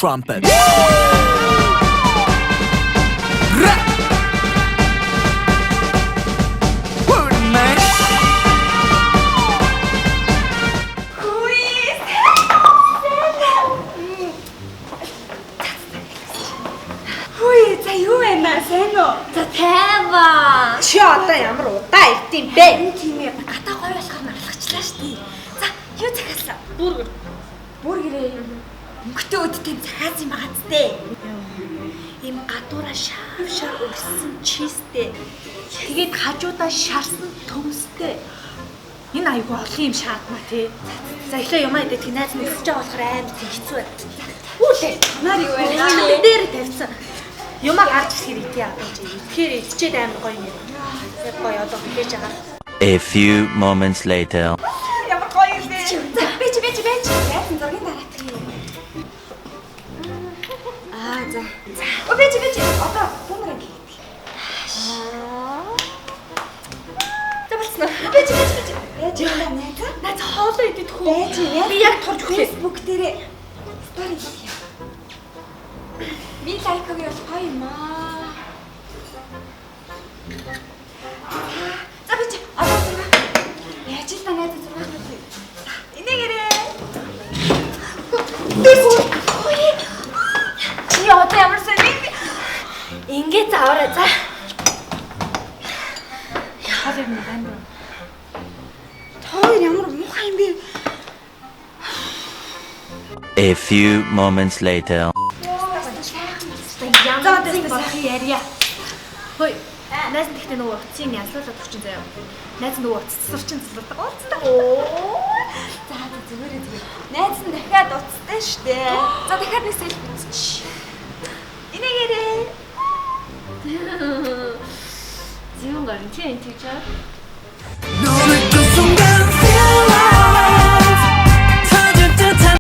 trumpet. Ra! Word, man. Хүй. Хүй, за юу байна? Сайн уу? За тайван. Чи одоо ямар удаа ирд юм бэ? Энэ тийм ээ. Гадаа гоё болохоор нарлагчлаа штий. За, юу захиалсан? Бургер. Бургерээ. Өнгөтэй өдтэй захиалсан юм байгаа зү. Ийм гадуура шав шар өрсөн чизтэй. Тэгээд хажуудаа шарсан төмстэй. Энэ айгу олон юм шаардна тий. За эхлээ юм аа идэх найз нь өсөж байгаа болохоор амар тийм хэцүү байна. Үлээ. Нар юу байна? Чамд дээр тавьсан. Юмаа гарч ирэхээр идэ яа гэж. Идэхээр идчихэд амар гоё юм. Яг гоё одоо хүлээж байгаа. A few moments later. Ямар гоё юм бэ? За, би чи би чи би чи. Найз нь зургийн дараах юм. Аа, за. За. О, би чи би чи. Одоо бүүмэрэнг хийдэг. За болцсон уу? Би чи би чи би чи. Байж юм да найз. Найз хоолоо идэх үү? Байж юм. Би яг турж өглөө. Facebook дээрээ story хийх юм. Би лайк өгье бол гоё юм аа. За би чи одоо зураг. Яаж л та найз зураг авах вэ? За, энэгээрээ. Чи одоо ямар сайн бэ? Ингээ заавараа за. Хоол юм байна. Тоор ямар муухай юм бэ? A few moments later. Янз бүрийн болох ярья. Хөөе. Найз нь тэгтээ нөгөө утсыг янзлуулаад өгчин заяа. Найз нөгөө утас цэцэрчин цэцэрдэг. Уулзсан. Оо. За за зүгээрээ зүгээр. Найз нь дахиад уцтай штэ. За дахиад нэг селфи үзчих. Энэгээрээ. Зүүн гарн чи энэ тийч аа. No